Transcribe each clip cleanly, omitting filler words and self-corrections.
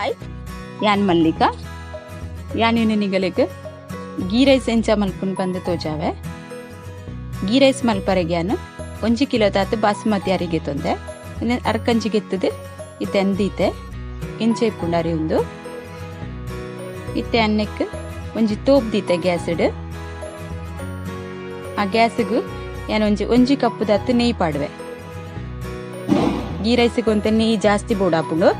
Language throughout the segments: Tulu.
ಹಾಯ್, ಯಾನ್ ಮಲ್ಲಿಕಾ. ಯಾನ್ ನಿಗಲೆಗ್ ಗೀ ರೈಸ್ ಎಂಚ ಮಲ್ಪುನ್ ಪಂದ್ ತೋಜಾವೆ. ಗೀ ರೈಸ್ ಮಲ್ಪರೆಗ್ ಯಾನ್ 1 ಕಿಲೋ ತಾತ್ ಬಾಸುಮತಿ ಅರಿಗೆ ತೊಂದೆ. ಅರ್ಕಂಜಿಗೆ ಎತ್ತದು ಇತ್ತೆ ಅಂದೀತೆ ಇಂಚ ಇಪ್ಪುಂಡು ಅರಿ ಉಂದು. ಇತ್ತೆ ಅನ್ನಕ್ಕೆ ಒಂಜಿ ತೋಪ್ ದೀತೆ ಗ್ಯಾಸ್ಡ್. ಆ ಗ್ಯಾಸ್ಗ್ ಯಾನ್ ಒಂಜಿ ಒಂಜಿ ಕಪ್ಪು ದಾತ್ ನೆಯ್ ಪಾಡುವೆ. ಗೀ ರೈಸ್ಗೆ ಒಂತೆ ನೆಯ್ ಜಾಸ್ತಿ ಬೋಡಾಪುಂಡು.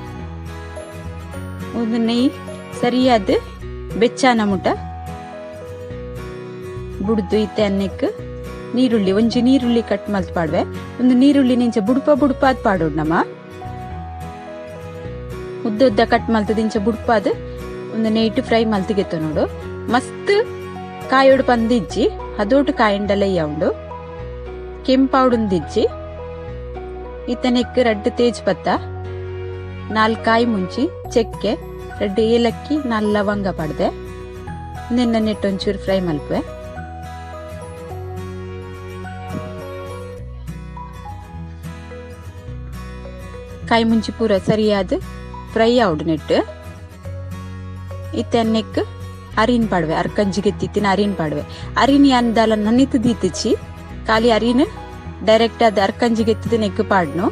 ಒಂದು ನೆಯ್ ಸರಿಯಾದ ಬೆಚ್ಚಾನ ಮುಟ ಬುಡ್ದು ಇತ್ತೆ ಅನ್ನಕ್ಕೆ ನೀರುಳ್ಳಿ ಒಂಜಿ ನೀರುಳ್ಳಿ ಕಟ್ ಮಲ್ತ್ ಪಾಡುವೆ. ಒಂದು ನೀರುಳ್ಳಿ ನಿಂಚ ಬುಡ್ಪ ಬುಡ್ಪಾದ್ ಪಾಡೋಡು ನಮ. ಉದ್ದ ಉದ್ದ ಕಟ್ ಮಲ್ತದ ಇಂಚ ಬುಡ್ಪಾದ್ ಒಂದು ನೆಯ್ಟ್ ಫ್ರೈ ಮಲ್ತಿಗೆತ್ತ ನೋಡು. ಮಸ್ತ್ ಕಾಯೋಡು ಪಂದಿಜ್ಜಿ, ಅದೋಟು ಕಾಯಿಂಡಲಯ್ಯ ಉಂಡು ಕೆಂಪಾವುಡುಂದಿಜ್ಜಿ. ಇತ್ತನೆಕ್ ರಡ್ಡ್ ತೇಜ್ ಪತ್ತ, 4 ಕಾಯಿ ಮುಂಚಿ, ಚೆಕ್ಕೆ, 2 ಏಲಕ್ಕಿ, 4 ಲವಂಗ ಪಡ್ದೆ. ನಿನ್ನ ನೆಟ್ಟೊಂಚೂರು ಫ್ರೈ ಮಲ್ಪುವೆ. ಕಾಯಿ ಮುಂಚಿ ಪೂರ ಸರಿಯಾದ ಫ್ರೈ ಆವುಡು ನೆಟ್ಟು. ಇತ್ತೆ ನೆಕ್ ಅರಿನ್ ಪಾಡುವೆ. ಅರ್ಕಂಜಿಗೆ ತಿತ್ತಿನ ಅರಿನ್ ಪಾಡುವೆ. ಅರಿನ್ ಯಾನ್ದಾಲ ನನ್ನಿತ್ತು ದೀತಿಚಿ ಖಾಲಿ ಅರಿನ್ ಡೈರೆಕ್ಟ್ ಅದು ಅರ್ಕಂಜಿಗೆ ಎತ್ತದ ನೆಕ್ ಪಾಡ್ನು.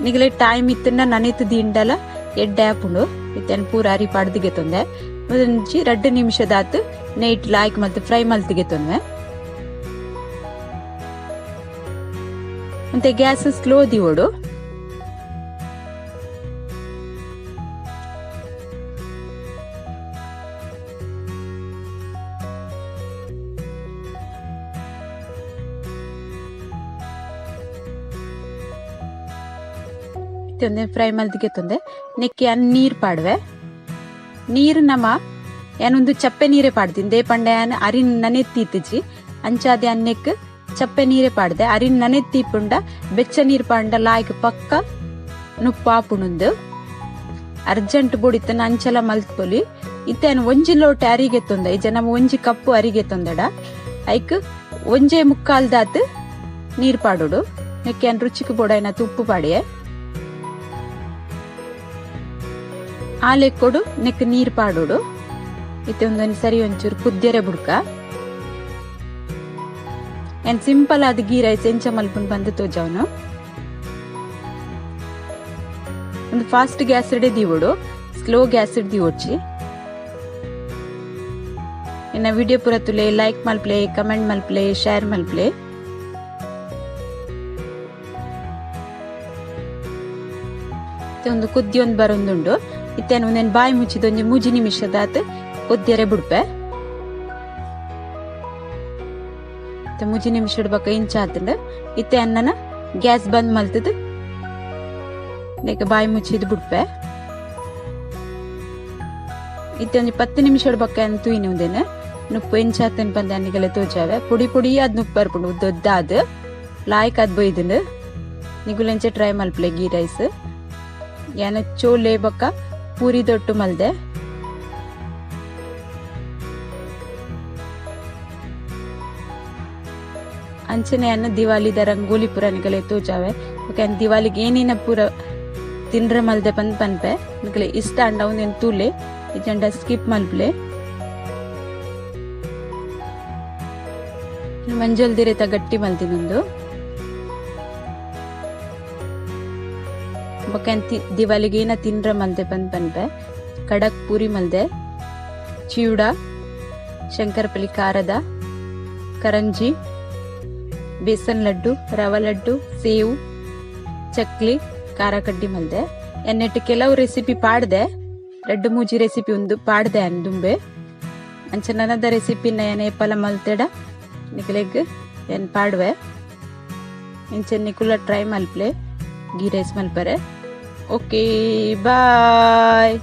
ನಿಗಲೆ ಟೈಮ್ ಇತ್ತನ್ನ ನನಿತು ದಿಂಡಲ ಎಡ್ಡೆ ಆಪುಂಡು. ಇತ್ತೆನ್ ಪೂರ ಅರಿ ಪಾಡ್ದಿಗೆ ತೊಂದೆ. ಒಂಜಿ 2 ನಿಮಿಷದಾತ್ ನೈಟ್ ಲಾಯ್ಕ್ ಮಲ್ತ್ ಫ್ರೈ ಮಲ್ತಿಗೆ ತೊಂದೆ. ಮತ್ತೆ ಗ್ಯಾಸ್ ಸ್ಲೋ ದಿವೋಡು. ತೊಂದೆ ಫ್ರೈ ಮಲ್ದಿಗೆ ತೊಂದೆ. ನೆಕ್ಕೆ ಯಾನ್ ನೀರ್ ಪಾಡುವೆ. ನೀರು ನಮ ಯಾನೊಂದು ಚಪ್ಪೆ ನೀರೇ ಪಾಡ್ತೀನಿ. They ಪಂಡ ಯಾನ್ ಅರಿನ್ ನನೆತ್ತೀತಿಜಿ ಅಂಚಾದೆ ಅನ್ನೆಕ್ ಚಪ್ಪೆ ನೀರೇ ಪಾಡ್ದೆ. ಅರಿನ್ ನನೆತ್ತೀಪುಂಡ ಬೆಚ್ಚ ನೀರ್ ಪಾಂಡ ಲಾಯ್ಕ್ ಪಕ್ಕ ನುಪ್ಪಾಪುಣುಂದು. ಅರ್ಜೆಂಟ್ ಬೊಡಿತನ ಅಂಚಲ ಮಲ್ತ್ಪೊಲಿ. ಇತ್ತೆ ಯಾನ್ ಒಂಜಿ ಲೋಟೆ ಅರಿಗೆ ತೊಂದೆ. ಇಜ್ಜ ನಮ ಒಂಜಿ ಕಪ್ಪು ಅರಿಗೆ ತೊಂದೆಡ ಐಕ್ ಒಂಜೇ ಮುಕ್ಕಾಲ್ದಾತ್ ನೀರ್ ಪಾಡೋಡು. ನೆಕ್ಕೆ ಯಾನ್ ರುಚಿಕ್ ಬೋಡಾಯ್ನ ಉಪ್ಪು ಪಾಡಿಯೆ. ಆ ಲೆಕ್ಕೊಡು ನೆಕ್ ನೀರ್ ಪಾಡೋಡು. ಇತ್ತೆ ಒಂದೊಂದು ಸರಿ ಒಂಚೂರು ಕುದ್ಯರೆ ಬುಡ್ಕ. ಏನ್ ಸಿಂಪಲ್ ಆದ ಗೀ ರೈಸ್ ಎಂಚ ಮಲ್ಪುನ್ ಬಂದು ತೋಜಾವನು. ಒಂದು ಫಾಸ್ಟ್ ಗ್ಯಾಸ್ ಇಡೆ ದಿವೋಡು, ಸ್ಲೋ ಗ್ಯಾಸ್ ದಿವೋಡ್ಚಿ. ಇನ್ನ ವಿಡಿಯೋ ಪೂರ ತುಲೆ ಲೈಕ್ ಮಲ್ಪ್ಲೆ, ಕಮೆಂಟ್ ಮಲ್ಪ್ಲೆ, ಶೇರ್ ಮಲ್ಪ್ಲೆ. ಒಂದು ಕುದ್ದಿ ಒಂದು ಬರೊಂದುಂಡು. ಇತ್ತೇನು ಒಂದೇನು ಬಾಯಿ ಮುಚ್ಚಿದ ಒಂಜಿ ಮೂಜಿ ನಿಮಿಷದಾತ್ ಕೊದ್ದಿಯರೆ ಬುಡ್ಪೆ. ಮೂಜಿ ನಿಮಿಷ ಬೊಕ್ಕ ಇಂಚ ಆತಂಡ್. ಇತ್ತೆ ಅನ್ನನ ಗ್ಯಾಸ್ ಬಂದ್ ಮಲ್ತದ ನೆಕ್ ಬಾಯಿ ಮುಚ್ಚಿದ್ ಬುಡ್ಪೆ. ಇತ್ತೆ ಒಂಜಿ 10 ನಿಮಿಷ ಬೊಕ್ಕ ತೂಯಿನಿ ಉಂದೇನು ನುಪ್ಪು ಎಂಚಾತನ್ ಪಂದ ಅನ್ನಿಗೆಲ್ಲ ತೋಜಾವೆ. ಪುಡಿ ಪುಡಿ ಅದ್ ನುಪ್ಪು ಬರ್ಪುಂಡು ಉದ್ದೊದ್ದಾದ್ ಲಾಯ್ಕ್ ಅದ್ ಬೊಯ್ದುಂಡು. ನಿಗುಲೆಂಚ ಟ್ರೈ ಮಲ್ಪಲೆ ಗೀ ರೈಸ್. ಯಾನ ಚೋಲೆ ಬೊಕ್ಕ ಪೂರಿ ದೊಟ್ಟು ಮಲ್ದೆ. ಅಂಚನೆ ಅನ್ನ ದಿವಾಲಿದ ರಂಗೋಲಿ ಪೂರ ನಿಗಲೆ ತೋಜಾವೆ. ಓಕೆ, ದಿವಾಲಿಗೆ ಏನೇನ ಪೂರ ತಿಂಡ್ರೆ ಮಲ್ದೆ ಪಂದ್ ಪನ್ಪೆ. ನಿಗಲೆ ಇಷ್ಟ ಅಂಡ ಒಂದೇನು ತೂಲೆ, ಇಜಂಡ ಸ್ಕಿಪ್ ಮಲ್ಪ್ಲೆ. ಮಂಜಲ್ದಿರೇತ ಗಟ್ಟಿ ಮಲ್ದಿನೊಂದು. ಬೊಕ್ಕ ದಿವಾಲಿಗೆ ಏನ ತಿಂಡ್ರೆ ಮಲ್ದೆ ಪಂದ್ ಪನ್ಪೆ. ಕಡಕ್ ಪೂರಿ ಮಲ್ದೆ, ಚಿವುಡ, ಶಂಕರಪಲ್ಲಿ ಖಾರದ, ಕರಂಜಿ, ಬೇಸನ್ ಲಡ್ಡು, ರವ ಲಡ್ಡು, ಸೇವು, ಚಕ್ಲಿ, ಖಾರ ಕಡ್ಡಿ ಮಲ್ದೆ. ಎನ್ನೆಟ್ಟು ಕೆಲವು ರೆಸಿಪಿ ಪಾಡ್ದೆ. 2 ಮೂಜಿ ರೆಸಿಪಿ ಒಂದು ಪಾಡ್ದೆ ಅಂದುಂಬೆ. ಅಂಚ ನನದ ರೆಸಿಪಿನ ಏನ ಏಪಲ ಮಲ್ತೆಡ ನಿಕಲೆಗ್ ಏನ್ ಪಾಡುವೆ. ಇಂಚ ನಿಕುಲ ಟ್ರೈ ಮಲ್ಪ್ಲೆ ಗೀ ರೈಸ್ ಮಲ್ಪರೆ. Okay, bye.